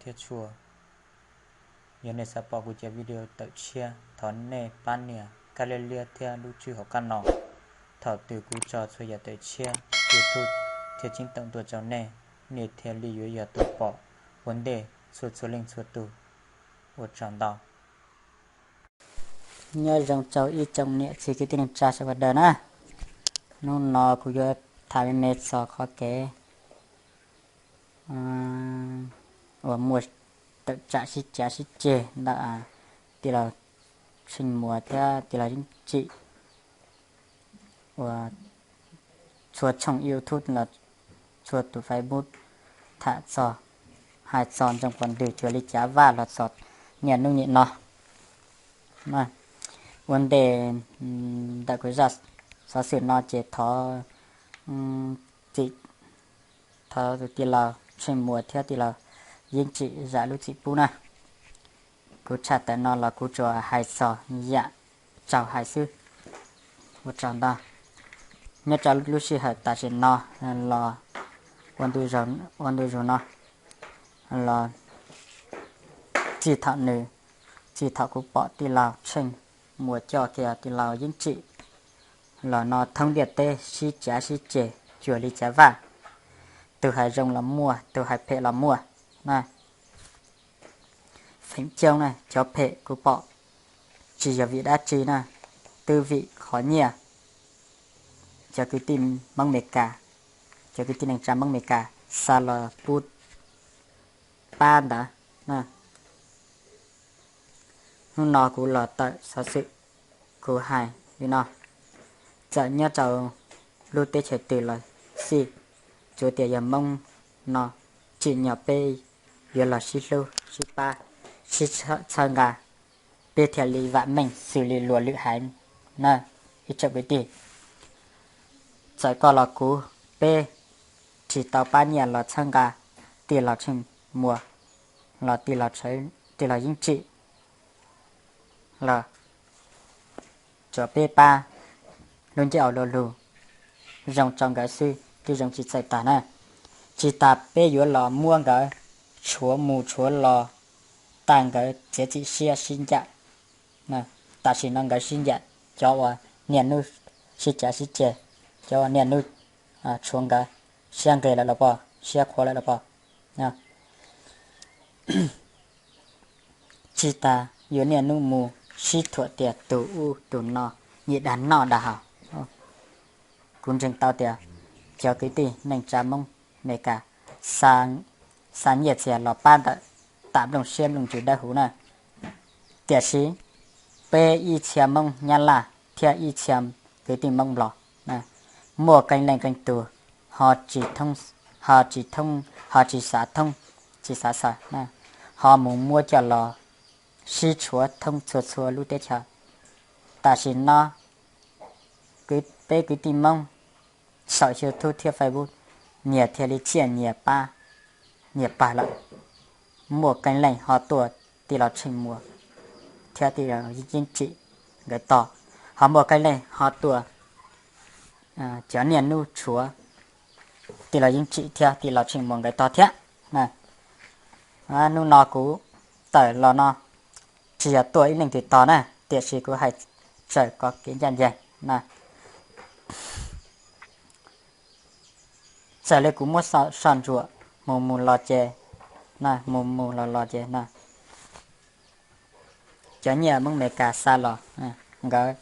thiab tshua. Yog nej xav pom kuv cov video tawm tshiab, thov nej pab nias kab liab liab thiab lub tswb hauv qab no. Thaum twg kuv tso txhua yam tawm tshiab, YouTube thiaj ceeb toom tuaj rau nej, nej thiaj li yuav yog tus pom ua ntej txhua txhua leej txhua tus. Ua tsaug ntau. Nyob zoo rau ib tsoom niam txiv kwv tij neej tsa sawv daws na. Hnub no kuv yuav tham me me txog qhov kev uas muaj tawm tsam sib cav sib ceg ntawm tij laug Tsheej Muas thiab tij laug Yeeb Tsim uas txhua tshooj YouTube los txhua tus Facebook tham txog, hais txog ntsoov pov ntwg cuag li cav vaj los txog niaj hnub nim no. Ua ntej ntawm kuv zaj xov xwm no ces thov txim, thov tij laug Tsheej Muas thiab tij laug Yeeb Tsim zam lub txim pub na. Kuv tshaj tawm no los kuv tsuas hais txog yam raug hais xwb. Ua tsaug ntau. Nyob rau lub sij hawm tam sim no los ua ntu zus no los txij thaum nws, txij thaum kuv pom tij laug Tsheej Muas coj kiag tij laug Yeeb Tsim los no thoob ntiaj teb sib cav sib ceg cuag li cav vaj. Tus hais zoo los muaj, tus hais phem los muaj na. Feem coob na cov phem kuv pom tsis yog vim dab tsi na, twb vim qhov nyiaj. Cov kwv tij Hmoob Meskas, cov kwv tij neej tsa Hmoob Meskas xa los pub pab ntawd. Hnub no kuv los tawm xov xwm, kuv hais li no, txawm nyob rau lub teb chaws twg los xij, tsuas tias yog Hmoob no tsim nyog peb yuav los sib hlub sib pab, sib txhawb nqa, peb thiaj li vam meej xws li luag lwm haiv na. Ib tsoom kwv tij, txawm koj los kuv, peb tsis tau pab nyiaj los txhawb nqa tij laug Tsheej Muas los tij laug Yeeb Tsim los tsuas peb pab lub ncej au lu lug zoo rau nkawd xwb twb zoo tsis txawj tag na. Tsis tas peb yuav los muab nkawd tshuav mus tshuav los, tag nkawd txiav txim siab sib ncaim. Tam sim no nkawd sib ncaim, cov uas niaj hnub sib cav sib ceg, cov uas niaj hnub tshuav nkawd siab nqis lawm los pom, siab qhuav lawm los pom. Tsis tas yuav niaj hnub mus sib thuam tias tus ub tus no nyias dag noj dag haus. Kuv ntseeg tau tias cov kwv tij neej tsa Hmoob Meskas xa nyiaj txiag los pab ntawm tam nplooj siab nplooj ntsws dawb huv na. Tiam sis peb ib txhia Hmoob Nyab Laj thiab ib txhia kwv tij Hmoob Nplog, muaj qee leej qee tus ho tsis thoob, ho tsis thoob, ho tsis xav thoob, tsis xav xaws, ho mus muab coj los sib tshuav thoob txhua txhua lub teb chaws. Tam sim no peb kwv tij Hmoob saum YouTube thiab Facebook nyias thiaj li txiaj nyias pab, nyias pawg lawm. Muaj qee leej ho tuaj tij laug Tsheej Muas thiab tij laug Yeeb Tsim nkawd tog, ho muaj qee leej ho tuaj cov niaj hnub tshuav tij laug Yeeb Tsim thiab tij laug Tsheej Muas nkawd tog thiab. Hnub no kuv tawm los no tsis yog tuaj ib leej twg tog na, tiam sis kuv hais txawm kom kev ncaj ncees na. Txawm li kuv muab soj ntsuam mus mus los ces, mus mus los los ces na, cov nyiaj Hmoob Amelikas xa los, nkawd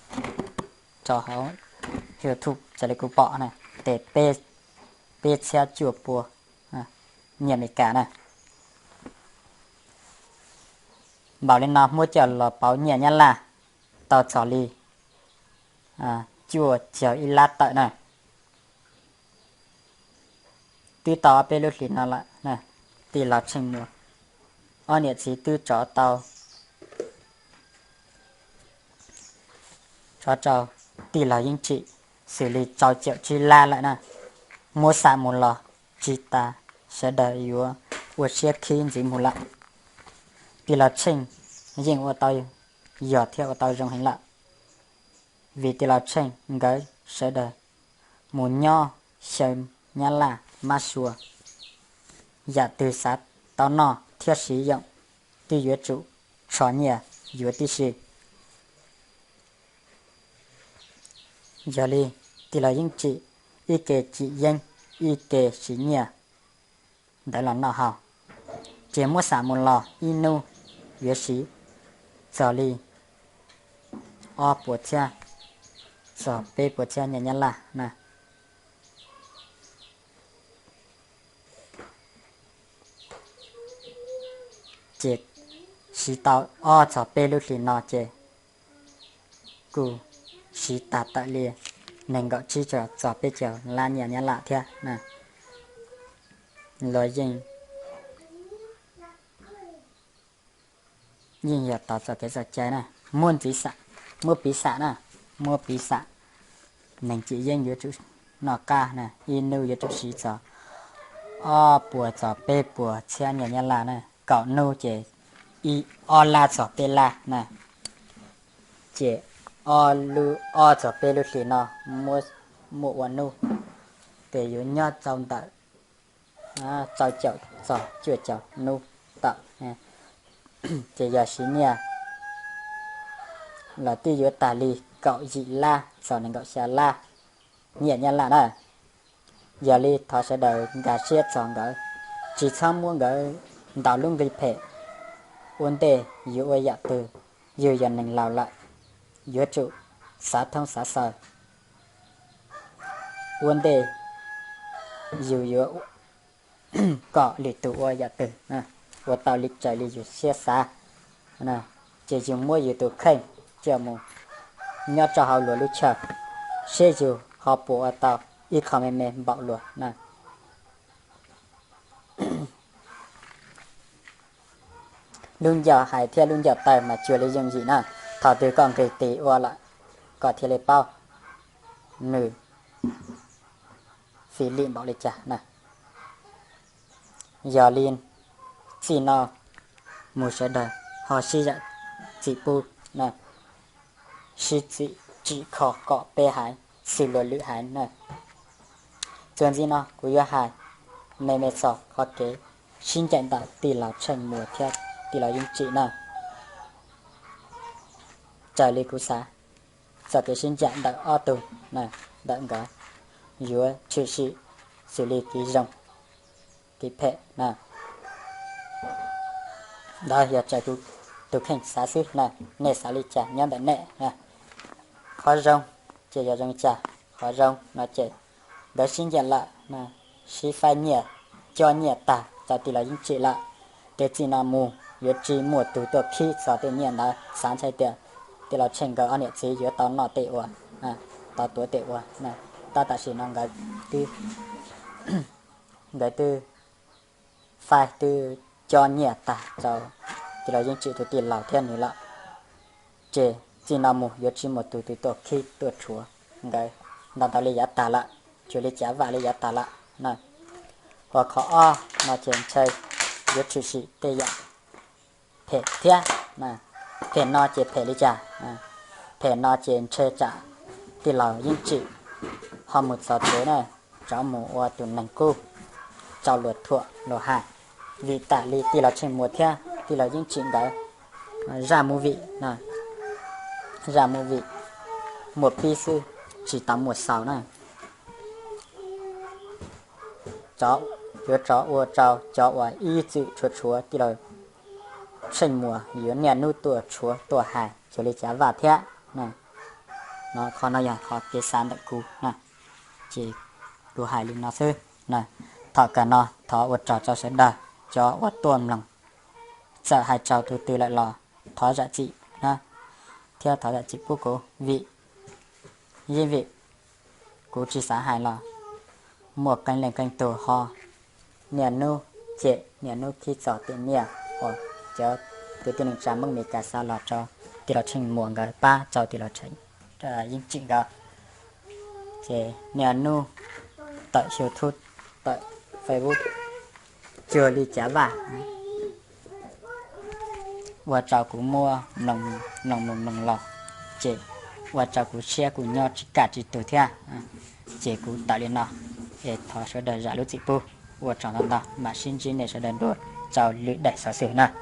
rau hauv YouTube txawm li kuv pom na, tes peb txhiab cuaj pua nyiaj Amelikas na. Npaum li no muab coj los pauv nyiaj Nyab Laj tau txog li cuaj caug ib lab tawm na. Twb tau ob peb lub hlis no lawm, tij laug Tsheej Muas ob niam txiv twb tso tau, tso rau tij laug Yeeb Tsim xws li rau caum tsib lab lawm na. Muab xa mus los tsis tas sawv daws yuav ua siab khib ntxiv mus lawm. Tij laug Tsheej yeej ua tau yog thiab ua tau zoo heev lawm, vim tij laug Tsheej nkawd sawv daws mus nyob xyaw Nyab Laj mab sua, yam twg xav tau noj thiab siv yoom, twb yuav tsum tso nyiaj yuav tib si. Yog li tij laug Yeej Tsim ib ke cim yeeb, ib ke siv nyiaj ntawd los noj haus, ces muab xam mus los ib hnub yuav siv txog li ob puas txhiab txog peb puas txhiab nyiaj Nyab Laj na. Ces siv tau ob txog peb lub hlis no ces kuj siv tag tawm li nees nkaum tsib txog peb caug lab nyiaj Nyab Laj thiab na. Los yeej, yeej yog tau txoj kev txoj cai na, muab ntxiv xam, muab piv xam na, muab piv xam, neeg cim yeeb yuav tsum noj qab na, ib hnub yuav tsum siv txog ob puas txog peb puas txhiab nyiaj Nyab Laj na, kaum hnub ces ib ob lab txog peb lab na, ces ob lub, ob txog peb lub hlis no muab muaj ua hnub, ces yuav nyob tau ntawm rau caum txog cuaj caum hnub tawm. Ces yog siv nyiaj los twb yuav tag li kaum yim lab txog nees nkaum xya lab nyiaj Nyab Laj na. Yog li thov sawv daws nkag siab txog nkawd, tsis txhob muab nkawd ntaus lub nqi phem. Ua ntej yuav ua yam twg, yus yog neeg laus lawm, yuav tsum xav thoob xav xaws. Ua ntej yus yuav kom lwm tus ua yam twg, ua tau li raws li yus siab xav, ces yus muab yus tus kheej coj mus nyob rau hauv luag lub chaw, seb yus ho puas ua tau ib qho me me npaum luag na. Lub ncauj hais thiab lub ncauj taw mas cuag li yooj yim na, thaum twg koj nqis tes ua lawm, koj thiaj li paub nws fim lim npaum li cas na. Yog li txij no mus sawv daws ho sib zam txim pub, sib txim tsim kho kom peb haiv xws luag lwm haiv na. Txuas ntxiv no kuv yuav hais me me txog qhov kev sib ncaim ntawm tij laug Tsheej Muas thiab tij laug Yeej Tsim na. Raws li kuv xav, txoj kev sib ncaim ntawm ob tug, ntawm nkawd yuav tshwm sim xws li kev zoo kev phem na. Ntawd yog raws kuv tus kheej xav xwb na, nej xav li cas nyob ntawm nej. Qhov zoo ces yog zoo li cas, qhov zoo no ces nkawd sib ncaim lawm, sib faib nyiaj, cob nyiaj tag rau tij laug Yeej Tsim lawm, ces txij no mus yuav tsis muaj tus tuaj khib txog tej nyiaj ntawd. Xav ntshai tias tij laug Tsheej nkawd ob niam txiv yuav tau noj tej ua, tau tuav tej ua, tab tam sim no nkawd twb, nkawd twb faib twb cob nyiaj tag rau tij laug Yeej Tsim tus tij laug thiab nws lawm, ces txij no mus yuav tsis muaj tus twg tuaj khib tuaj rhuav nkawd ntau ntau li yav tag lawm, tsuas li cav vaj li yav tag lawm na. Ho qhov ob no ces ntshai yuav tshwm sim tej yam phem thiab. Phem no ces phem li cas? Phem no ces ntshai tsam tij laug Yeej Tsim ho mus txog tsev na, rov mus ua tus neeg qub rau luag thuam luag hais, vim tam li tij laug Tsheej Muas thiab tij laug Yeej Tsim nkawd zaj movie, zaj movie muaj pib xwb, tsis tau muaj xaus na. Yuav rov ua rau cov uas ib txwm tshuav tshuav tij laug Tsheej Muas yuav niaj hnub tuaj tshuav tuaj hais cuag li cav vaj thiab. No qhov no yog qhov kev xav ntawm kuv, ces kuv hais li no xwb. Thaum kawg no thov ua tsaug rau sawv daws cov uas tuaj mloog, txawm hais rau tus twg lawm los thov zam txim na, thiab thov zam txim pub kuv vim yeej vim kuv tsis xav hais los muaj qee leej qee tus ho niaj hnub cem niaj hnub khib txog tej nyiaj uas cov kwv tij neej tsa Hmoob Meskas xa los rau tij laug Tsheej Muas nkawd pab rau tij laug Yeej Tsim nkawd, ces niaj hnub tawm YouTube, tawm Facebook cuag li cav vaj, ua rau kuv muab mloog mloog los, ces ua rau kuv siab kuv nyob tsis kaj tsis tug thiab. Ces kuv tawm li no, es thov sawv daws zam lub txim pub, ua tsaug ntau ntau, mam sib ntsib nej sawv daws dua. rau lwm daim xov xwm na.